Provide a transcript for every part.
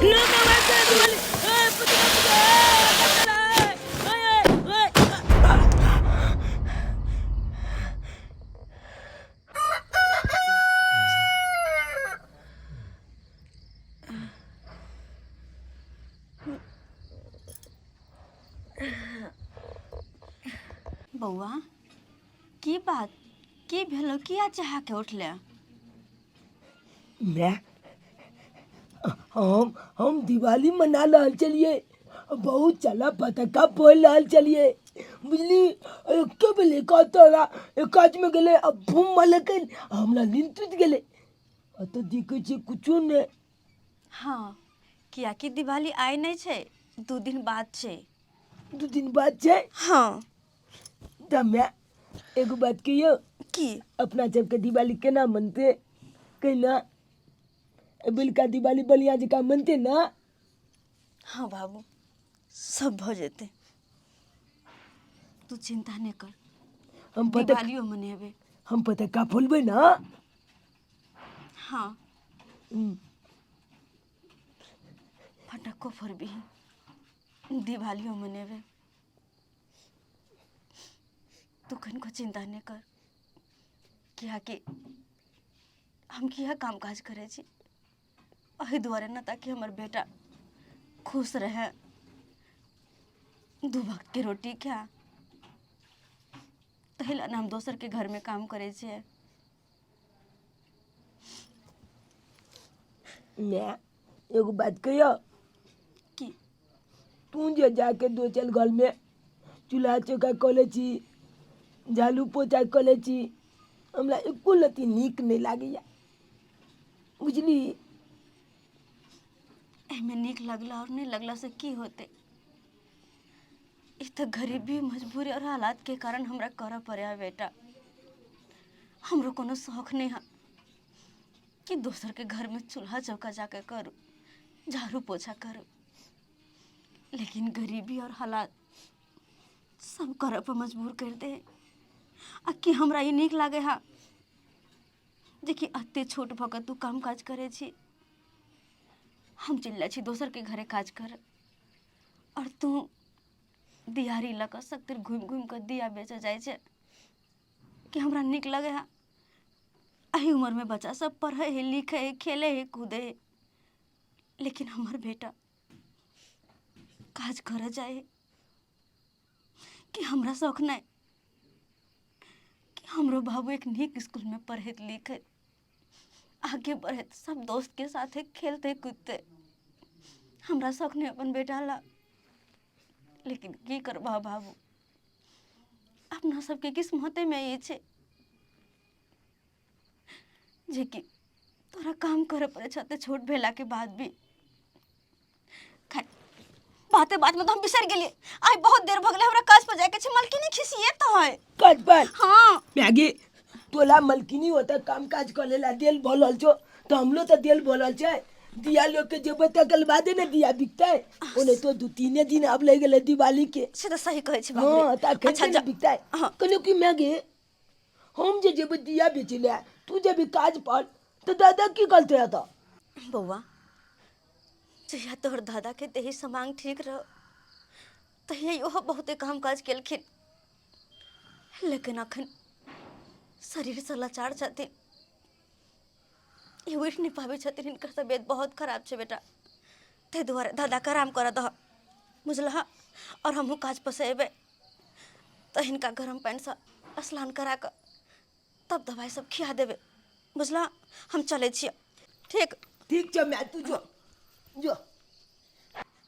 ना ना मैं दिवाली ए पटाखा फूटे ए ए ए। बौआ, की बात, की भेलो, किया चाह के उठले? मैं हम दिवाली मना रहल छलियै, बहुत चला पटाखा फोड़ि रहल छलियै, बुझली? एके बेर एक तोरा एक में गेलै आ बम मारलकै, हमरा नींद टूटि गेलै। आ तऽ देखै छियै कुछो नहि। हँ, कियाकि दिवाली आइ नहि छै, 2 दिन बाद छै। 2 दिन बाद छै? हँ। तऽ माय, एगो बात कहियौ? की? अपना सबके दिवाली केना मनतै? केना एहिबेरका दिवाली बढ़िआँ जकाँ मनतै ने? हँ बाबू, सब भऽ जेतै, तू चिंता नहि कर। हम पता दिवालियो मनेबै। हम पटाखा फोड़बै ने? हँ। फटक्को फोड़बिही, दिवालियो मनेबै, तू कनिको चिंता नहि कर। कियाकि हम किया काम काज करै छी? एहि दुआरे ने, ताकि हमर बेटा खुश रहै, 2 वक्त के रोटी खाए। ताहि लए ने हम दोसरके घरमे काम करै छियै। माय, एगो बात कहियौ? की? तू जे जाके दोसर घरमे चूल्हा चौका कऽ लै छी, झाड़ू पोछा कऽ लै छी, हमरा एको रत्ती नीक नहि लागैए, बुझली? एहिमे नीक लगला आओर नहि लगला से की होतै? ई तऽ गरीबी, मजबूरी आओर हालातके कारण हमरा करऽ पड़ै है बेटा। हमरो कोनो शौक नहि है कि दोसरके घरमे चूल्हा चौका जाके करू, झाड़ू पोछा करू, लेकिन गरीबी और हालात सब करऽ पर मजबूर कर दे। आ कि हमरा ई नीक लागे है जेकि एते छोट भऽ कऽ तू काम काज करै छी? हम चलि जाइ छी दोसरके घरे काज कर और तू दिहाड़ी लऽ कऽ सगतर घुमि घुमि कऽ दिया बेचऽ जाइ छै। कि हमरा नीक लगे है? एहि उमरमे बच्चा सब पढ़ै है, लिखै है, खेलै है, कूदै है, लेकिन हमर बेटा काज करऽ जाइ है। कि हमरा शौक नहि कि हमरो बाबू एक नीक स्कूलमे पढ़ैत लिखैत आगे बढ़ैत, सब दोस्तके साथे खेलते कूदते? हमरा शौक नहि अपन बेटा ला? लेकिन की करबह बाबू, अपना सबके किस्मतेमे ई छै जेकि तोरा काम करऽ पड़ै छै एते छोट भेलाके बाद भी। खैर, बाते बातमे तऽ हम बिसरि गेलियै, आइ बहुत देर भऽ गेलै, हमरा काज पर जायके छै, मालकिनी खिसियेत है। काज पर? हँ। मैगी, तोला मलकिनी होता काम काज करे ला देल भऽ रहल छौ, तऽ हमरो तऽ देल भऽ रहल छै। दिया लोग के जेबै तकर बादे ने दिया बिकतै। ओने तो 2-3 दिन आब लागि गेलै दिवाली के। से तऽ सही कहै छी बाबू रे। हँ, तऽ अखन अच्छा, ने बिकतै। हँ। कहलियौ कि मैगी, हम जे जेबै दिया बेचै लए, तू जेबी काज पर, तऽ दादा की कहतै एतऽ? बौआ, जहिया तोहर दादाके देही समांग ठीक रह तहिया इहो बहुते काम काज केलखिन, लेकिन अखन शरीरसँ लाचार छथिन, ई उठि नहि पाबै छथिन, हिनकर तबियत बहुत खराब छै बेटा। ताहि दुआरे दादाके आराम करऽ दह, बुझलह? आओर हमहूँ काज पर से अयबै तऽ हिनका गरम पानिसँ स्नान करा कऽ तब दबाइ सब खिया देबै, बुझलह? हम चलै छियै, ठीक? ठीक छौ माय, तू जो जो।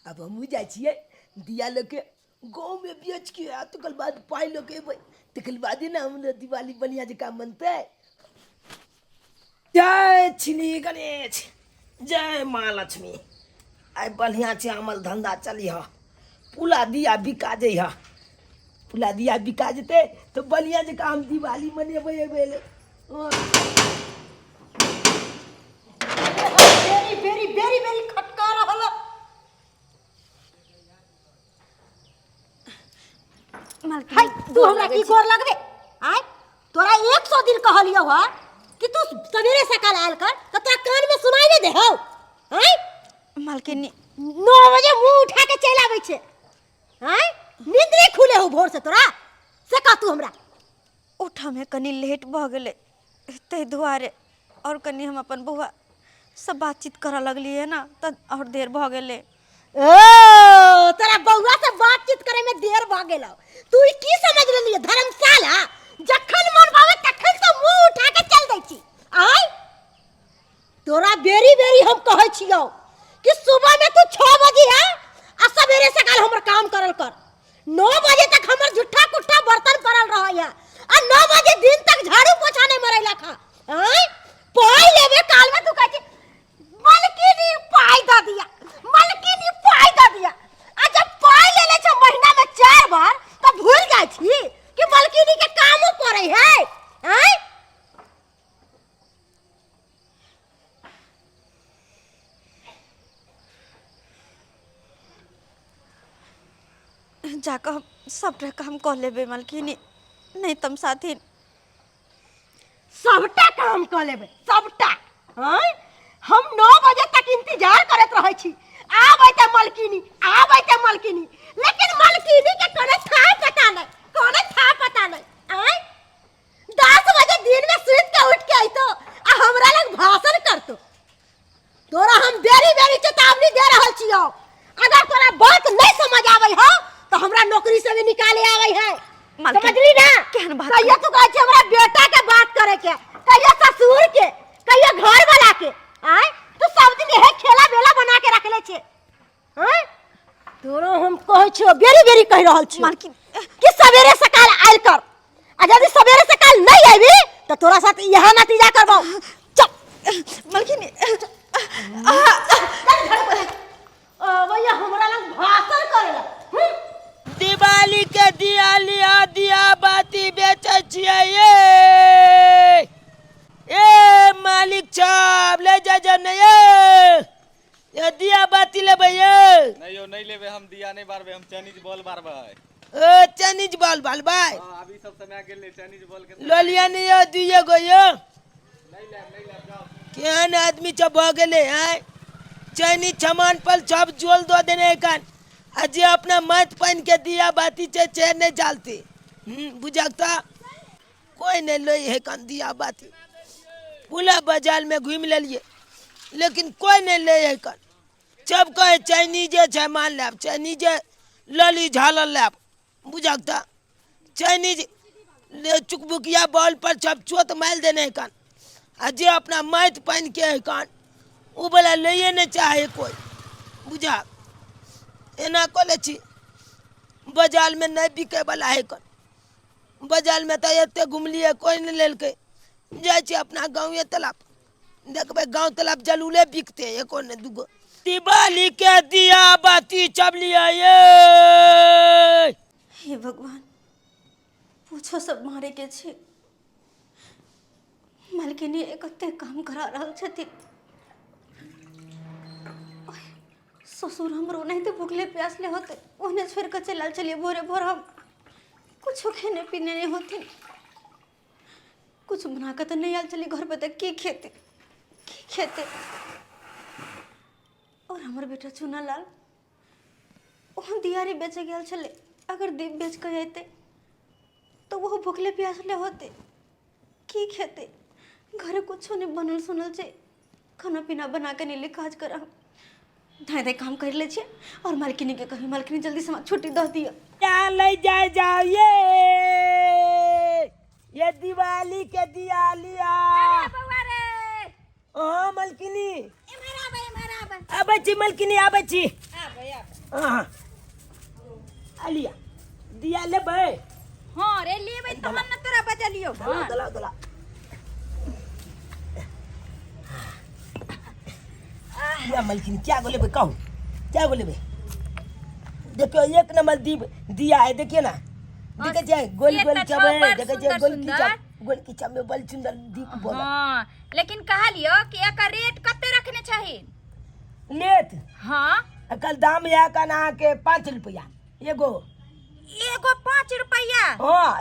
आब हमहूँ जाइ छियै दिया लऽ के गाँवमे बेच के, आ तकर बाद पाइ लऽ के अयबै, तकर बादे ने हमरा दिवाली बढ़िआँ जकाँ मनतै। जय श्री गणेश, जय माँ लक्ष्मी। आइ बढ़िआँ छै, अमल धन्धा चली ह, पूरा दिया बिका जइह। पूरा दिया बिका जेतै तऽ बढ़िआँ जकाँ हम दिवाली मनेबै एहि बेर। हँ। बेरी बेरी बेरी बेरी खटका रहल। मालकिनी, हाय, तू गोर हमरा लगै की छी। गोर लगबे? आय तोरा 100 दिन कहलियौ ह कि तू सवेरे सकाल आयल कर, तऽ तोरा कान में सुनाई नहीं दे हौ? आय मालकिनी। 9 बजे मुंह उठा के चलि आबै छै। आँय, नींद नहि खुले हो भोर से तोरा? से कह तू हमरा। उठऽमे कनि लेट भऽ गेलै ताहि दुआरे, आओर कनि हम अपन बौआ सब बातचीत करऽ लगलियै ने तऽ आओर देर भऽ गेलै। ओ तोरा बौआ से बातचीत करे में देर भ गेलो। तू ई की समझ लेलिए धर्मशाला? जखन मन भावे तखन तो मुंह उठा के चल दै छी। आय, तोरा बेरी बेरी हम कहै छियौ कि सुबह में तू 6 बजे आ आ सवेरे सकाल हमर काम करल कर। 9 बजे तक हमर झूठा कुट्ठा बर्तन पड़ल रहै है आ 9 बजे दिन तक झाड़ू पोछा नहीं मरैला खा। आय, पाई लेबे काल में तू कहै छी, मलकिनी पाई दऽ दिया, मलकिनी पाई दऽ दिया। आ जब पाई ले ले छौ महीना में चार बार तो भूल जाइ छी कि मलकिनी के कामो पड़े है। आय, जाकऽ हम सबटा काम कऽ लेबै मालकिनी, नहि तमसाथिन। सबटा काम कऽ लेबै सबटा? आँय, हम 9 बजे तक इंतजार करैत रहै छी, आबै तऽ मलकिनी, आबै तऽ मलकिनी, लेकिन मलकिनी के कोनो था पता नहि, कोनो था पता नहि। आँय, 10 बजे दिन में सुति के उठ के अइतो आ हमरा लग भाषण करतो। तोरा हम बेरी बेरी चेतावनी दे रहल छियौ, अगर तोरा बात नहीं समझ आबै हो तो हमरा नौकरी से भी निकाले आबै है। मालकिन, समझली ना? केहन बात? कहियो तू कहै छी हमरा बेटा के बात करे के, कहियो ससुर के, कहियो घर वाला के। आय, तू सब दिन यही खेला बेला बना के रखले छे। आय, तोरो हम कहै छियौ, बेरी बेरी कहि रहल छियौ मालकिन कि सवेरे सकाल आयल कर, आ यदि सवेरे सकाल नहीं आबी तो तोरा साथ यह नतीजा करबौ। चल। मालकिन। चल घर पर। भैया हमरा लग भाषण करेला। दिवाली के दिया लिया, दिया बाती बेचै छियै ये। ए मालिक साहब, ले जा जा ने ये, ये दिया बाती लेबै ये। नहीं यौ, नहीं लेबै हम, दिया नहीं बारबै हम, चाइनीज बॉल बारबै। ए चाइनीज बॉल बालबै? हाँ, अभी सब समय गेल चाइनीज बॉल के। लऽ लिअ ने यौ दुइये गो यौ। नहीं लेब, नहीं लेब, जाओ। केहन आदमी सब भऽ गेलै आँय, चाइनीज सामान पर सब जोल दऽ देने एखन, आ जे अपना माटि पानि के दिया बाती छै से नहि जलते। बुझक तऽ कोइ नहि लै है कन दिया बाती। पूरा बाजारमे घुमि लेलियै लेकिन कोइ नहि लै है कन। सब कहै चाइनीजे सामान लेब, चाइनीजे लली झालल लेब। बुझक तऽ चाइनीज ले चुकभुकिया बॉल पर सब चोत मारि देने है कन, आ जे अपना माटि पानि के है कन ओ वला लैए नहि चाहे कोइ। बुझा एना कऽ लै छी, बाजारमे नहि बिकैवला है कन। बाजारमे तऽ एते घुमलियै, कोइ नहि लेलकै। जाइ छी अपना गाँवे तालाब, देखबै गाँव तालाब जरूरे बिकतै, एको ने दूगो। दिवाली के दिया बाती सब लिया ये। हे भगवान, पूछो सब मारे के छै। मालकिनी कते काम करा रहल छथिन। ओह, ससुर हमरो ओनाहिते भुखले प्यासले होते, ओहने छोड़ि कऽ चलि आयल छलियै भोरे भोर हम। कुछो खेने पीने नहि होथिन, कुछ बना कऽ तऽ नहि आयल छलियै घर पर, तऽ की खेतै, की खेतै? और हमर बेटा चुनालाल ओहो दियारी बेचै गेल छलै, अगर दीप बेच कऽ अयतै तऽ ओहो भुखले प्यासले होतै, की खेतै? घरे कुछो नहि बनल सुनल छै, खाना पीना बना कऽ नहि काज करब। धाय धाय काम करि लै छियै आओर मालकिनीके कही, मालकिनी जल्दी से हमरा छुट्टी दऽ दिअ। क्या ले जाए जाओ ये ये दिवाली के दिया लिया। हाँ मलकिनी, आबै छी मलकिनी, आबै छी। हाँ अलिया, दिया लेबै? हाँ रे, लेबै तहन ने तोरा बजलियौ। दला दला दला या मलकिनी, क्या गो लेबै कहू, क्या गो लेबै? देखियो, एक नंबर दीप दिया है, देखिए ना, देखे छियै गोल से गोल तऽ छौ चबै बड़ देखे छियै सुन्दर गोल की सुन्दर। चप गोल की चप में बड़ सुंदर दीप बोल। हाँ, लेकिन कहलियो कि एकर रेट कते रखने छही? लेत? हाँ। एकर दाम यऽ कन अहाँके 5 रुपया एगो। एगो 5 रुपया? हाँ।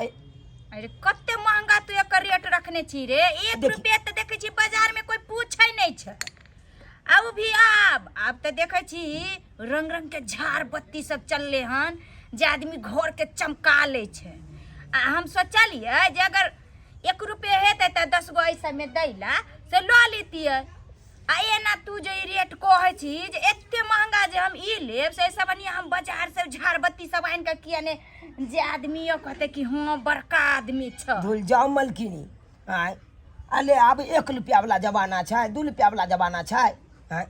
अरे, कते महंगा तू एकर रेट रखने छी रे। एक देखी। रुपया तऽ देखै छी बाजार में कोई पूछै नहीं छै। आ ओ भी आब आब तऽ देखै छी रंग रंग के झाड़ बत्ती सब चलले हन जे आदमी घर के चमका लै छै। आ हम सोचलियै जे अगर 1 रुपये हेतै तऽ 10 गो एहि सबमे दै ला से लऽ लेतियै। आ एना तू जे ई रेट कहै छी जे एते महंगा जे हम ई लेब, से एहिसँ बढ़िआँ हम बाजारसँ झाड़ बत्ती सब आनि कऽ किया ने जे आदमियो कहतै कि हँ बड़का आदमी छ। धुल जाओ मलकिनी। आँय अले आब 1 रुपया वाला जमाना छै, 2 रुपया वाला जमाना छै। आँय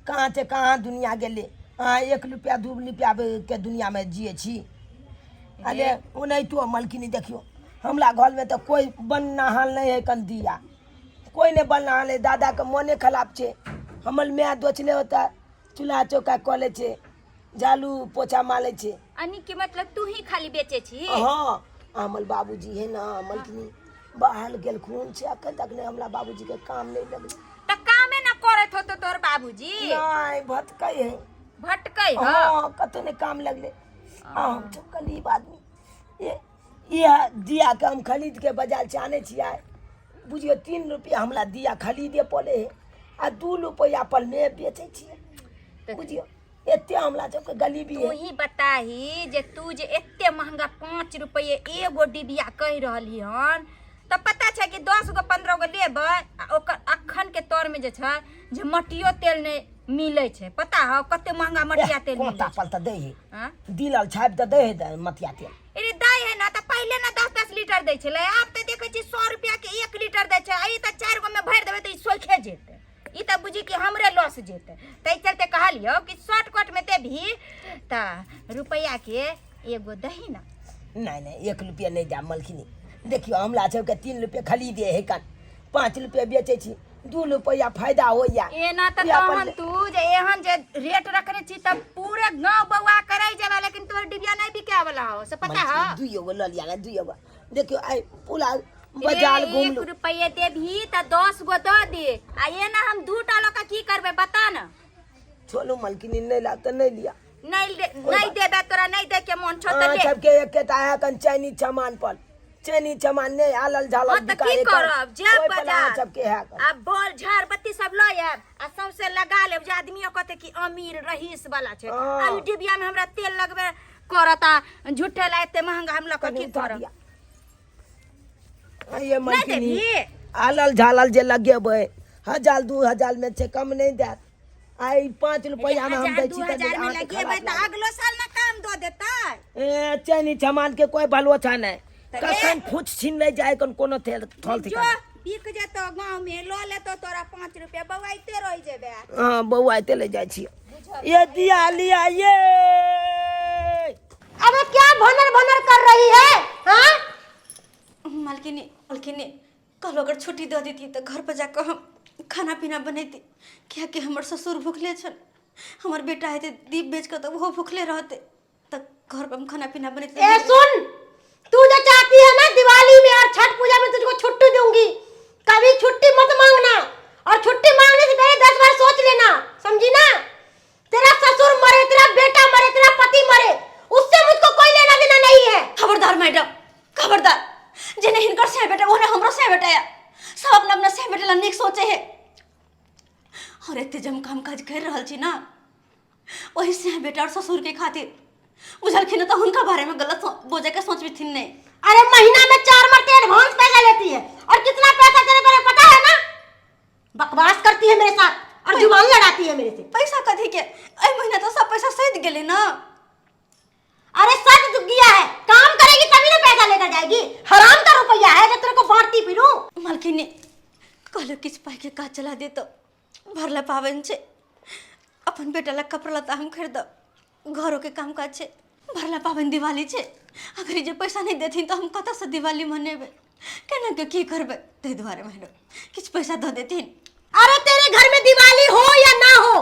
कहाँ से कहाँ दुनिया गेलै। अहाँ 1 रुपया 2 रुपया के दुनिया में जिए छी। अले ओनाहितो मलकिनी देखियो हमरा घर में तो कोई बननाहाल नहीं है, कन दिया कोई नहीं बननाहाल है। दादा के मोने खराब छे, हमर my दोचले होता चूल्हा चौका कऽ लै छे, झाड़ू पोछा मारै छे। अनी के मतलब तू ही खाली बेचे छी? हाँ, हमर बाबूजी है ना मलकिनी, बाहर गेलखुन से अखन तक नहीं हमरा बाबूजी के काम नहीं लगले। त कामे ना करत होतो तोर बाबूजी? नहीं, भटकै है। भटकै है? हाँ, कतौ नहीं काम लगले। आ हम सब गरीब आदमी, ये दिया के हम खरीद के बाजार से आने छियै। बुझियौ 3 रुपया हमरा दिया खरीदे पड़े है आ 2 रुपया पर मे बेचै छियै। बुझियौ एते हमरा सबके गरीबी तू है। ही बताही जे तू जे एते महंगा 5 रुपये एगो डिबिया कहि रहली हन, तऽ पता छै कि 10 गो 15 गो लेबै आ ओकर अखन के तौर में जे छै जे मटियो तेल नहि मिलै छै। पता हौ कते महंगा मटिया तेल मिलै कोता छै? पर तऽ दै है। हाँ? दिलल छापि तऽ दै है मटिया तेल। अरे दै है ना तऽ पहिले ना 10-10 लीटर दै छलै, आब तऽ देखै छी 100 रुपया के 1 लीटर दै छै। आ ई तऽ 4 गो में भरि देबै तऽ ई सोखे जेतै, ई तऽ बुझी कि हमरे लॉस जेतै। ताहि चलते कहलियौ कि शॉर्टकट में देबही तऽ रुपैआ के एगो दही ना। नहीं नहीं, 1 रुपया नहीं जाब मलखिनी। देखियो हमरा सबके 3 रुपया खरीदे है कन, 5 रुपया बेचै छी, 2 रुपया फायदा होइया। एना तऽ इएह पर तहन तू जे एहन जे रेट रखने छी तऽ पूरे गांव बौआ करै जेबा, लेकिन तोहर डिबिया नहीं बिकाय वाला हो से पता मलखिनी, हो? 2 गो लऽ लिया ने, 2 गो। देखियो आइ पूरा बाजार रे, घुमलू। 1 रुपये देबही तऽ 10 गो दऽ दे। आ एना हम 2 टा लऽ कऽ की करबै बता न। छोड़ू मलकिनी, नहीं ला तऽ नहीं लिया। नहीं ले, नहीं देबे तोरा, नहीं दे के मन छौ तऽ अहाँ ले। सबके एकेटा है कन चैनी सामान पर, चैनी सामान नहीं आलल झालल हाँ, तऽ बिका की एकर। करब? जायब ओहि पर अहाँ बाजार। सबके है कन। आ बॉल झाड़ बत्ती सब लऽ आयब आ सौंसे लगा लेब जे आदमियो कहते कि अमीर रईस वाला छै। हाँ। आ ई डिबिया में हमरा तेल लगबे करत आ झूठे ला एते महंगा हम लऽ कऽ कनी की उठा करब? दिया। आ ये नहीं मलकिनी, देबही? आलल झालल जे लगेबै 1000 2000 में छै, कम नहीं देत। आई 5 रुपया में हम हजार दै छी दू तऽ हजार में अहाँके लगेबै खराब तऽ लागत। अगलो साल ना काम दऽ देतै। ए चैनी सामान के कोई भरोसा नहीं, तऽ कखन फूट छीन ले जाए कन कोनो थेल थल जो ठिकाना। बिक जेतौ गाँव में लऽ लेतौ तोरा 5 रुपया, बौआइते रहि जेबे। हाँ बौआइते ले जाइ छी। ये दिया लिया ये। अबे क्या भनर भनर कर रही है? हाँ? मालकिनी, मालकिनी कल अगर छुट्टी दऽ देती तऽ घर पर जाकऽ हम खाना पीना बनैती, कियाकि हमर ससुर भुखले छन, हमर बेटा हेतै दीप बेच कऽ तऽ ओहो भुखले रहतै, तऽ घर पर हम खाना पीना बनैती। ए सुन, तू जो चाहती है ना दिवाली में और छठ पूजा में तुझको छुट्टी दूंगी, कभी छुट्टी मत मांगना, और छुट्टी मांगने से पहले 10 बार सोच लेना, समझी ना? तेरा ससुर मरे, तेरा बेटा मरे, तेरा पति मरे, उससे मुझको कोई लेना देना नहीं है। खबरदार मैडम, खबरदार, जेने हिनकर से बेटा ओने हमरो से बेटा या, सब अपना अपना से बेटा ला नीक सोचे है। और एते जम काम काज कर रहल छी ना ओही से बेटा और ससुर के खातिर, बुझलखिन तो हुनका बारे में गलत बोझे के सोचबिथिन नहीं। अरे महीना में 4 मरते एडवांस पैसा लेती है, और कितना पैसा तेरे पर पता है ना? बकवास करती है मेरे साथ और जुबान लड़ाती है मेरे से। पैसा कथी के, एहि महीना तो सब पैसा सैद गेलै ना। अरे सच गया है, काम करेगी तभी ना पैसा लेकर जाएगी। हराम का रुपया है जो तेरे को बांटती फिरूं। मालकिनी कहलो किछु पाई के काज चला दे तो भरला पाबनि छै, अपन बेटा ला कपड़ा लत्ता हम खरीदब, घरों के काम काज छै, भरला पाबनि दिवाली छै, अगर ई जे पैसा नहीं देथिन तो हम कतऽ से दिवाली मनेबै, केना के की करबै, ताहि दुआरे मैडम किछु पैसा दऽ देथिन। अरे तेरे घर में दिवाली हो या ना हो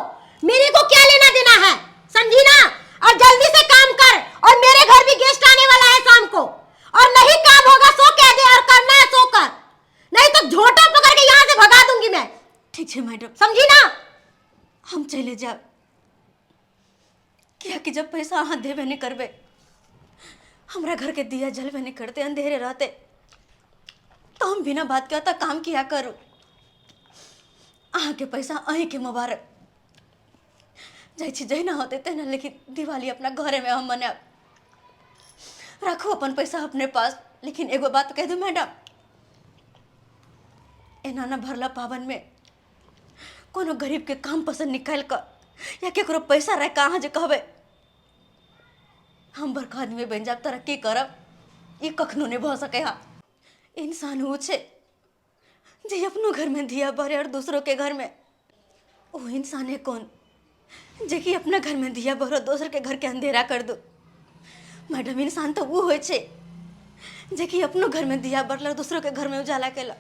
मेरे को क्या लेना देना है, समझी ना? और जल्दी से काम कर, और मेरे घर भी गेस्ट आने वाला है शाम को, और नहीं काम होगा सो कह दे, और करना है सो कर, नहीं तो झोंटा पकड़ के यहाँ से भगा दूंगी मैं। ठीक है मैडम। समझी ना? हम चले जाब, कियाकि जब पैसा अहाँ देबे नहीं करबे, हमरा घर के दिया जलबे नहीं करते, अंधेरे रहते, तो हम बिना बात के अतः काम किया करू। अहाँ के पैसा अहीं के मुबारक। जाइ छी जहिना होतै तहिना, लेकिन दिवाली अपना घरेमे हम मनायब। राखू अपन पैसा अपने पास, लेकिन एगो बात कहि दू मैडम, एना ने भरला पाबनिमे कोनो गरीबके काम पसन्द निकालि कऽ या केकरो पैसा राखि कऽ अहाँ जे कहबै हम बड़का आदमी बनि जायब, तरक्की करब, ई कखनो नहि भऽ सकै। है इंसान ओ छै जे अपनो घरमे धिया बारे आओर दोसरोके घरमे। ओ इंसान है कौन जे कि अपना घरमे धिया भरो दोसरके घरके अंधेरा कर दो? मैडम, इंसान तऽ ओ होइ छै जे कि अपनो घरमे दिया बढ़लक, दोसरोके घरमे उजाला केलक।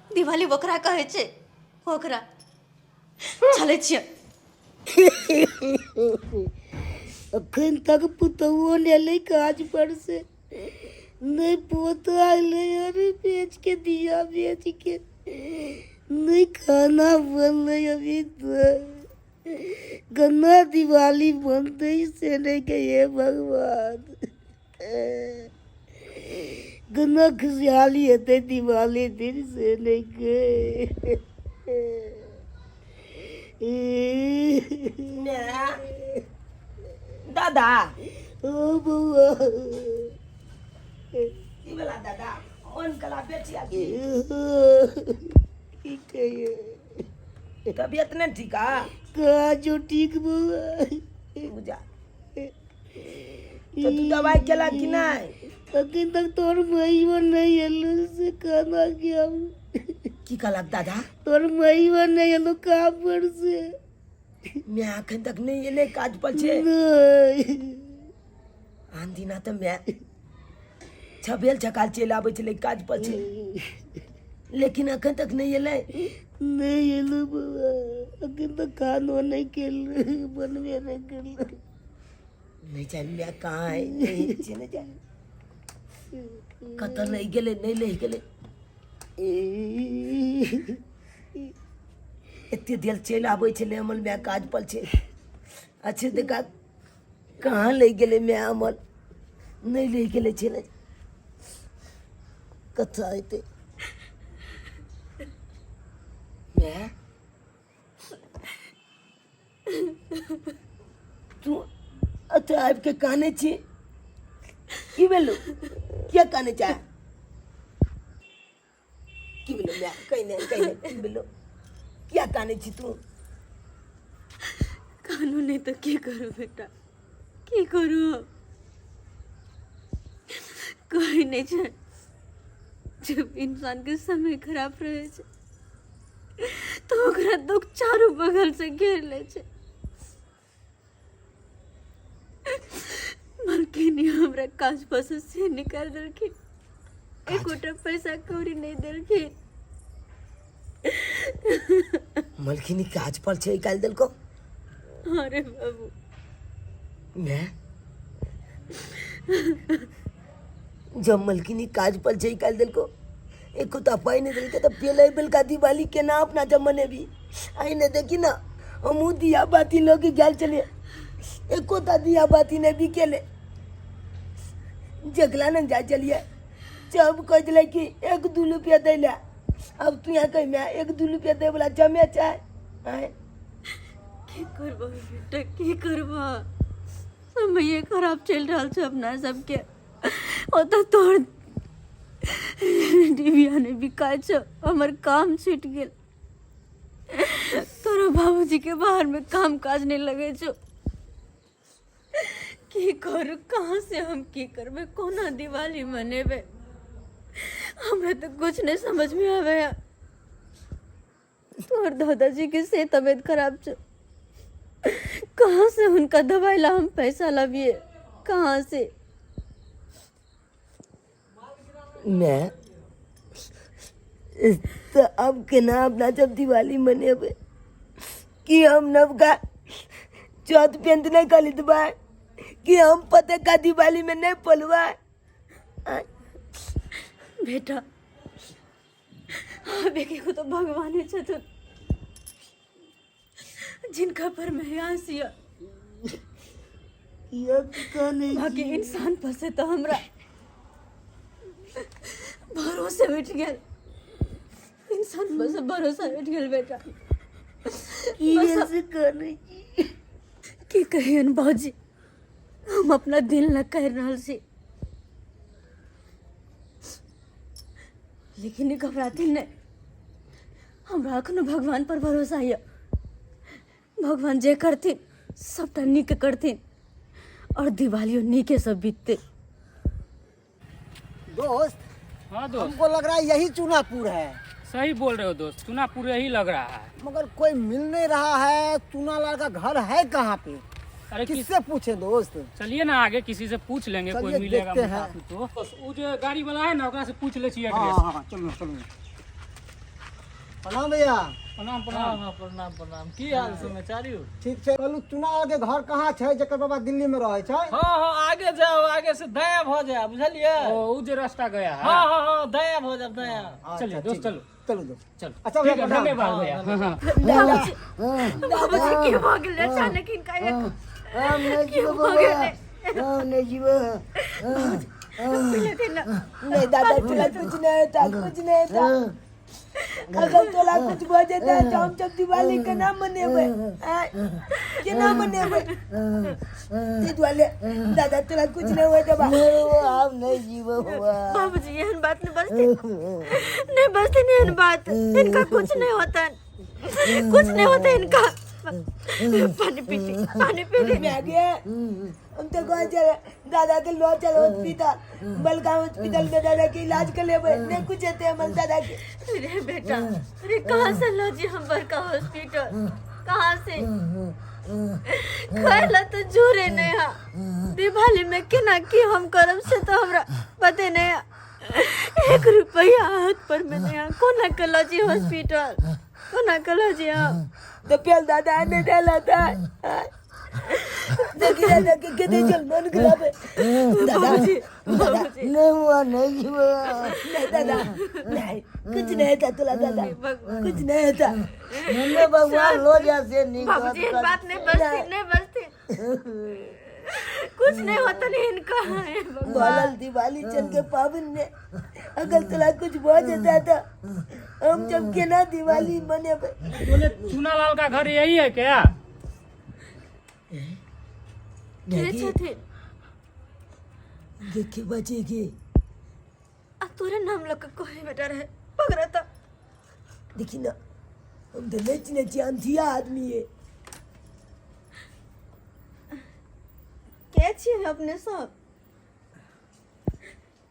दिवाली ओकरा कहै छै, ओकरा। चलै छियै। अखन तक पुतहुओ नहि एलै काज पर से, नहि पोता एलै। अरे बेच के दिया, बेच के नहि खाना बनलै अभी तक। गन्ना दिवाली बनतै से नहि के। हे भगवान, गन्ना खुशहाली हेतै दिवाली दिन से नहि के। दादा। ओ बौआ। की भेला दादा? मन कला बेचिया की? की कहिए, तबियत नहीं ठीक है? कहाँ जो ठीक बौआ। बुझा तो तू दवाई केला कि नहीं? अखन तक तोर मईबो नहीं एलो से खाना के हम। की कहलक दादा? तोर मईबो नहीं एलो काम पर से। मैं अखन तक नहीं एले काज पर छे? नहीं। आन दिना तऽ मैं छबेल छकाल चलि आबै छलै काज पर छे, लेकिन अखन तक नहि एलै। नहीं एलो बौआ, अखन तक खानो नहीं केलो, बनबे नहीं केलो। नहि जानि मैं कहाँ है, नहि छै, नहि जानि कतऽ लहि गेलै, नहि लहि गेलै। एते देर चलि आबै छलै हमर माय काज पर छै। अच्छे देखा कहाँ लहि गेलै माय हमर, नहि लहि गेलै छलै, कतऽ हेतै माय? तू एतऽ आबि कऽ कानै छी, की भेलौ? किया कानै छै? की भेलौ माय? कहि ने, कहि ने, की भेलौ? किया कानै छी तू? कानू नहि तऽ की करू बेटा, की करू? कहै नहि छै, जब इंसानके समय खराब रहै छै तऽ ओकरा दुख चारू बगलसँ घेर लै छै। मलकिनी हमरा काज पर से से निकालि देलखिन, एकोटा पैसा कौड़ी नहि देलखिन। मलखिनी काज पर छै निकालि देलकौ? अरे बाबू। माय, जब मलकिनी काज पर छै निकालि देलकौ, एको पाइ नहि देलकै, तऽ पेलै बेलका दिवाली केना अपना जब मनेबी? आइ ने देखी ने, हमहूँ दिया बाती लऽ के गेल छलियै, एको टा दिया बाती नहि बिकेलै। जगला ने जाइ छलियै, जब कहै छलै कि एक दू रुपया दै लए। आब तू यहाँ कहि माय, एक दू रुपया दै वला जमे छै? आँय? की करबह बेटा, की करबह? समये खराब चलि रहल छै अपना सबके। ओतऽ तोहर डिबिया नहि बिकाइ छौ, हमर काम छुटि गेल, तोरा बाबूजीके बाहरमे काम काज नहि लगै छौ। की करू, कहाँ से हम की करबै, कोना दिवाली मनेबै? हमरा तऽ कुछ नहि समझमे आबैया। तोहर दादाजी के से तबियत खराब छौ, कहाँ से हुनका दवाई ला हम पैसा लाबिए, कहाँ से? माय, तऽ आब केना अपना सब दिवाली मनेबै? कि हम नवका चौथ पेंट नहि खरीदबै? कि हम पतक्का दिवालीमे नहि पलबै? आँय? बेटा, आब एगो तऽ भगवाने छथुन जिनका पर महयास यऽ, किया कानै? बाकी इंसान पर से तऽ हमरा भरोसे उठि गेल, इंसान पर से भरोसा उठि गेल बेटा। किया बस से कानै छी? कहियन बाबूजी, हम अपना दिल न कहि रहल छी, लेकिन ई घबराथिन नहि। हमरा एखनो भगवान पर भरोसा यऽ। भगवान जे करथिन सबटा नीक करथिन और दिवालियो नीके से बीतते। दोस्त, हाँ दोस्त, हमको लग रहा है यही चूनापुर है। सही बोल रहे हो दोस्त, चूनापुर यही लग रहा है, मगर कोई मिल नहीं रहा है। चूनालाल का घर है कहाँ पे? अरे किससे पूछे दोस्त? चलिए ना आगे किसी से पूछ लेंगे, कोई चलिए, मिलेगा देखते हैं। मुसाफिर तो। बस, वो जो गाड़ी वाला है ना, ओकरा से पूछ ले छियै हाँ एड्रेस। हाँ हाँ, चलो चलो। प्रणाम भैया। प्रणाम प्रणाम। हाँ, प्रणाम प्रणाम। की हाल समाचार यौ? ठीक छै। कहलू चुनाव के घर कहाँ छै जकर बाबा दिल्ली में रहै छै? हाँ हाँ, आगे जाओ, आगे से दायां भऽ जाए, बुझलियै? ओ जे रास्ता गया है। हाँ हाँ हाँ, दायां भऽ जाए, दायां। अच्छा, चलिए दोस्त, ठीक। चलो चलो दोस्त, चलो। अच्छा भैया, ठीक है, प्रणाम। धन्यवाद भैया। हाँ, हाँ। बाबूजी, की भऽ गेलै अचानक हिनका? एक की भऽ गेलै? लेकिन नहीं दादा, तोला कुछ नहीं होता, कुछ नहीं होता। अगर तोला कुछ भऽ जेतै तऽ हम सब दिवाली केना मनेबै? आँय? केना मनेबै? ताहि दुआरे दादा, तोला कुछ नहीं होय देबा। बाबूजी, एहन बात नहीं बजते, नहीं बजते, नहीं एहन बात। इनका कुछ नहीं होता, कुछ नहीं होता इनका। पानी पीती, पानी पीती। मागे, हम तो कहे चले दादा के लो चल हॉस्पिटल, बलका हॉस्पिटल में दादा के इलाज कर लेबै। नहीं कुछ हेतै हमर दादा के। अरे बेटा, अरे कहाँ से लो जी हम बड़का हॉस्पिटल कहाँ से? खाए ला तो जोरे नहीं है। दिवाली में केना की हम करब से तो हमरा पते नहीं है। एक रुपया हाथ पर में नहीं है। कोना के लो जी हॉस्पिटल, कोना के लो जी हम? तो पेल दादा नहीं देला था। देखी दादा के केते चल मन खराब है दादा। बाबूजी, बाबूजी। नहीं दादा, नहीं, कुछ नहीं होता तोला दादा, कुछ नहीं होता। भगवान लो जैसे बाबूजी, एहन बात नहीं बजती, नहीं बजती। कुछ नहीं होता नहीं इनका, हे भगवान। बोलल दिवाली चल के पावन में अगर तोला कुछ भऽ जेता तो हम जब केना दिवाली मनेबै? बोले चूनालाल का घर यही है क्या? के छथिन? देखे बचे के। आ तोरे नाम लऽ कऽ कहै बेटा रहे पकड़ा तऽ। देखी ना, हम तो नहीं चिन्है छियै, अंधिया आदमी है। के छियै अपने सब?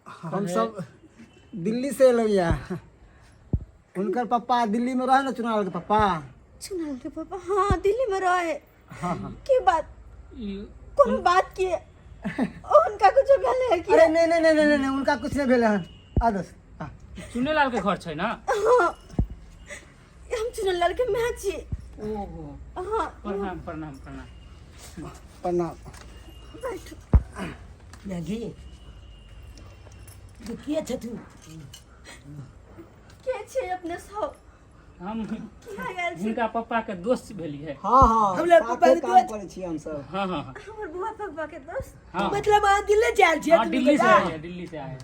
हम सब दिल्ली से एलहुँ यऽ। हुनकर पप्पा दिल्ली में रहे ने, चुनाव के पप्पा। चुनाव के पापा? हाँ, दिल्ली में रहे। हाँ हाँ। की बात? ई कोनो बात की ओ हुनका कुछ भेल है की? अरे नहीं नहीं नहीं नहीं नहीं, उनका कुछ नहीं भेल हन। आ दोस्त, आ। चुनेलाल के घर छै ना? हाँ, हम चुनलाल के माय छी। ओहो। हाँ। प्रणाम प्रणाम प्रणाम। प्रणाम। बैठू। मैगी, के छथु? के छियै अपने सब? हम किया आयल छी? हिनका पप्पा के दोस्त भेलियै। हाँ हाँ। हमरा साथे पप्पा के काम दोस्त। करै छियै हमसब। हाँ हाँ हाँ। हमर बुआ पप्पा के दोस्त? हाँ। मतलब अहाँ दिल्ली से आयल छियै? हाँ, दिल्ली से आए हैं, दिल्ली से आए हैं।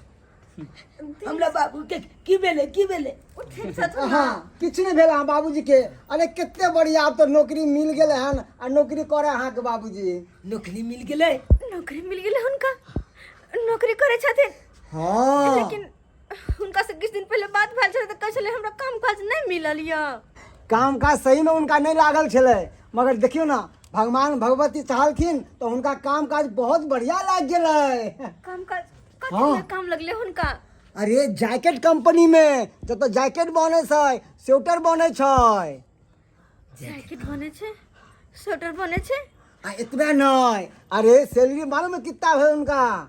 हमरा बाबू के की भेलै, की भेलै? ओ ठीक छथुन? हाँ, किछु नहि भेल अहाँ बाबूजी के। अरे कते बढ़िया, आब तऽ नौकरी मिल गेलै हन आ नौकरी करे अहाँके बाबूजी। नौकरी मिल गेलै? नौकरी मिल गेलै हुनका, नौकरी करै छथिन? हाँ। लेकिन हुनका से किछु दिन पहिले बात भेल छलै तऽ कहै छलै हमरा काम काज नहि मिलल यऽ। काम काज सही में उनका नहीं लागल छलै, मगर देखियौ ना, भगवान भगवती चाहलखिन तऽ हुनका काम काज बहुत बढ़िया लागि गेलै। काम काज कथी हाँ। में काम लगलै हुनका? अरे जैकेट कंपनी में, जतऽ जैकेट बनै छै, स्वेटर बनै छै। जैकेट बनै छै, स्वेटर बनै छै? आ एतबे नहि, अरे सैलरी मालूम है कितना भेल हुनका?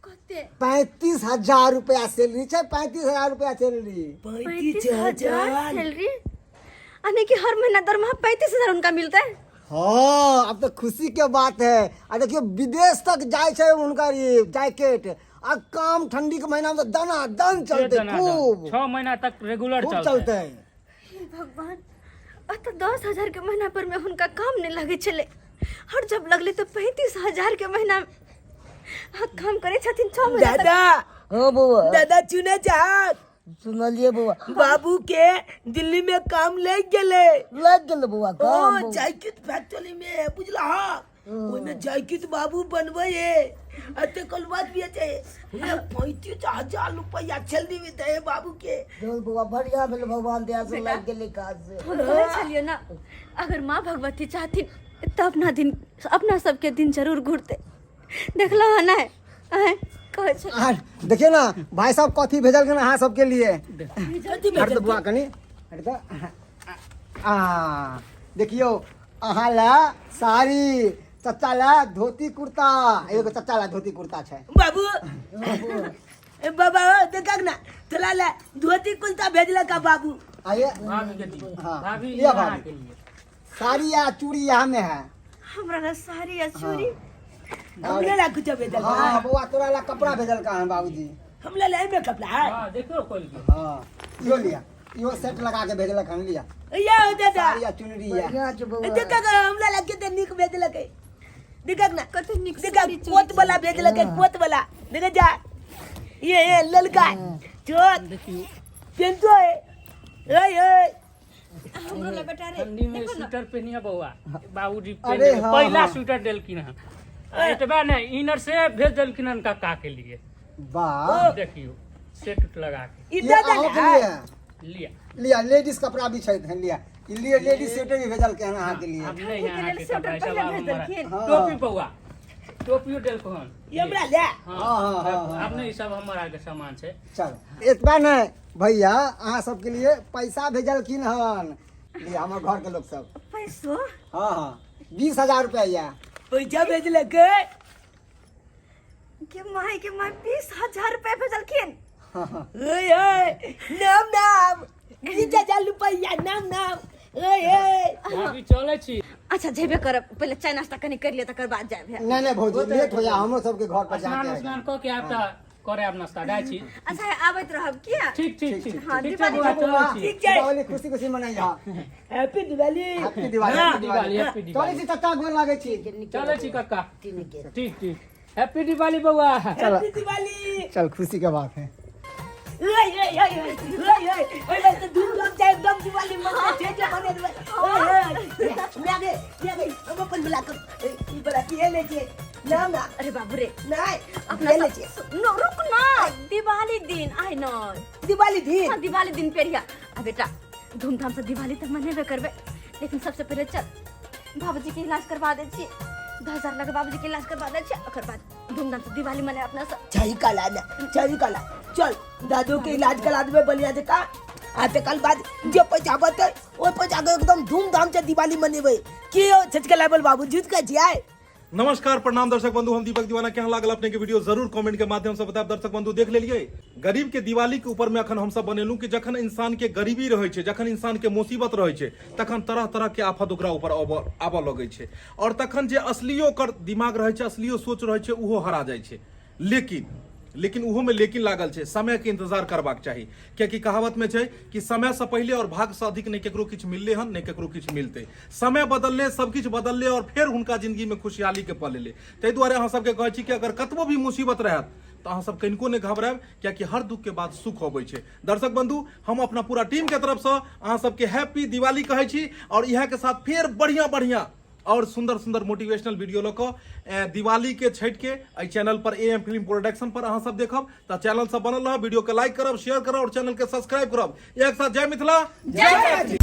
कते? 35,000 रुपया सैलरी छै, 35,000 रुपया सैलरी। 35,000 सैलरी, यानी कि हर महीना दरमाहा 35,000 उनका मिलता है? हाँ, अब तो खुशी के बात है। आ देखियो, विदेश तक जाइ छै हुनकर ई जैकेट आ काम। ठंडी के महीना में तऽ दना दन चलते। खूब। 6 महीना तक रेगुलर खूब चलते। चलते। हे भगवान, अतः 10,000 के महीना पर में हुनका काम नहीं लगे छलै और जब लगले तो 35,000 के महीना हाँ, काम करे छथिन 6 महीना तक। दादा। हाँ बौआ। दादा, चुने चाहत। सुनलिए बौआ। बाबू के दिल्ली में काम लग गेलै। लग गेल बौआ काम? ओ जैकेट फैक्ट्री में है, बुझला? हाँ। ओहिमे जैकेट बाबू बनबै है आ तकर बाद भी छै 35,000 रुपैआ छलनी में दे बाबू के। चल बौआ, बढ़िया भेल, भगवान दया से लागि गेलै काज से। हम कहै छलियै ने, अगर माँ भगवती चाहथिन तऽ अपना दिन, अपना सबके दिन जरूर घुरतै। देखलहुँ हँ नहि? आँय, कहै छलियै। आर देखियौ ने भाई साहब कथी भेजलखिन अहाँ सबके लिए। कथी? हट तऽ बुआ, कनि हट तऽ। आ देखियौ, अहाँ लए साड़ी, चचा लए धोती कुर्ता, एगो चचा लए धोती कुर्ता छै। बाबू, ए बाबा, हो देखक ना, तोला ले धोती कुर्ता भेजलक का बाबू। आइए। भाभी के दियौ। हाँ। भाभी, लिअ अहाँ भाभी। के लिए साड़ी आ चूड़ी यहाँ में है। हमरा लए साड़ी आ चूड़ी? हमरे ला कुछ भेजल? हाँ बौआ, तोरा ला कपड़ा भेजलका हन बाबूजी। हमला ले एमे कपड़ा है? हाँ, देखियौ खोल के। हाँ, इहो लिया, इहो सेट लगा के भेजलक हन, लिया। या हो दादा। साड़ी आ चुनरी या। बढ़िया छै बौआ। देखक, हमला ला कते नीक भेजलक है। देखक ना। कते नीक देखक। साड़ी चूड़ी। कोत वाला भेजलक है, कोत वाला। देख जा, ये ललका चोत। देखियौ। पेंटो है, ओए ओए। हमरो लए बेटा रे। ठंडी में देखो ना। स्वेटर पहनिया बौआ, बाबूजी अरे पहने। हाँ, पहला हाँ। स्वेटर देलखिन हन। आ एतबा नहि, इनर से भेज देलखिन हन काका के लिए। वाह। देखियौ, सेट उट लगा के। ई ये दादा अहाँ के है। लिए। लिया। लिया, लेडीज कपड़ा भी छै, लिया। ई लिए, लेडीज स्वेटर भी भेजलकै हन अहाँ के लिए। आब नहि ठंडी के अहाँके लेल स्वेटर कपड़ा पहिले सब भेज आब हमरा। देलखिन। हाँ। टोपी बौआ, टोपियो देलखिन हन। ई हमरा ले? हाँ। हाँ, हाँ, हाँ, आब नहि, ई सब हमर आरके सामान छै। चल, एतबा नहि भैया, अहाँ सबके लिए पैसा भेजलखिन हन। लिया, हमर घर के लोग सब। पैसो? हाँ हाँ, 20,000 रुपया। पैसा भेजलक है? के माय के माय, 20,000 रुपया भेजलखिन? ओए ओए, नाम नाम 20,000 रुपैआ, नाम नाम, ओए ओए। भाभी, चलै छी। अच्छा, जेबे करब, पहिले चाय नाश्ता कनि कर लिअ, तकर बाद जायब। नहीं नहीं भौजी, लेट हो जा, हमरो सबके घर पर स्नान जाके है। उस्नान कऽ के आयब तऽ करे आब नाश्ता, जाइ छी। अच्छा, आबैत रहब किया। ठीक ठीक ठीक। हाँ, ठीक छै। दिवाली बौआ, चलै छी। ठीक छै। दीपावली खुशी खुशी मनैहा। Happy Diwali. Happy Diwali, happy Diwali, Diwali. Happy चलै दिवाली। छी चचा, गोर लागै छी। चलै छी कक्का। ठीक ठीक, हैप्पी दिवाली बौआ। हैप्पी दिवाली। चल, खुशी के बात है। ओए ओए ओए ओए ओए ओए, बस तो धूमधाम से एकदम दिवाली मना छे जे मने दिवाली। ओए ओए, मैं गे मैं गे, हम अपन बुला कर ई बड़ा के ले छे ना ना। अरे बाबू रे। नहीं। अपना ले छे। नो, रुक ना, दिवाली दिन आइ न। दिवाली दिन। हाँ, दिवाली दिन पेरिया। आ बेटा, धूमधाम से दिवाली तऽ मनेबे करबै, लेकिन सबसे पहिले चल, बाबूजी के इलाज करवा दै छी। 10,000 लगे बाबूजी के इलाज करवा दै छी, ओकर बाद धूमधाम से दिवाली मनाए अपना सब। सही कला ना, सही कला। चल, दादू के इलाज करा देबे बढ़िया जका, आ तकर बाद जे पैसा बचतै ओहि पैसा के एकदम धूमधाम से दिवाली मनेबै। की हो छचके लाबल बाबू, जीत के छियै? नमस्कार, प्रणाम दर्शक बंधु, हम दीपक दीवाना। केहन लागल अपने के वीडियो, जरूर कमेंट के माध्यम से बतायब। दर्शक बंधु, देख लेलिए गरीब के दिवाली के ऊपर में अखन हम सब बनेलहुँ कि जखन इंसान के गरीबी रहै छै, जखन इंसान के मुसीबत रहै छै, तखन तरह तरह के आफत ओकरा ऊपर आबऽ लगै छै और तखन जे असलियो ओकर दिमाग रहै छै, असलियो सोच रहै छै, ओहो हरा जाइ छै। लेकिन लेकिन ओहो में लेकिन लागल छै, समय के इंतजार करबाक चाही, कियाकि कहावत में छै कि समय से पहिले और भाग से अधिक नहि केकरो किछु मिलले हन, नहि केकरो किछु मिलतै। समय बदलले, सब किछु बदलले और फेर हुनका जिंदगी में खुशहाली के पल एलै। ताहि दुआरे अहाँ सबके कहै छी कि अगर कतबो भी मुसीबत रहत तऽ अहाँ सब कनिको नहि घबरायब, कियाकि हर दुख के बाद सुख अबै छै। दर्शक बंधु, हम अपना पूरा टीम के तरफ से अहाँ सबके हैप्पी दिवाली कहै छी और इएह के साथ फेर बढ़िया बढ़िया और सुंदर सुंदर मोटिवेशनल वीडियो लऽ कऽ दिवाली के, छठि के एहि चैनल पर, ए एम फिल्म प्रोडक्शन पर अहाँ सब देखब। तऽ चैनल सब बनल रहब, वीडियो के लाइक करब, शेयर करब और चैनल के सब्सक्राइब करब। एक साथ जय मिथिला, जय।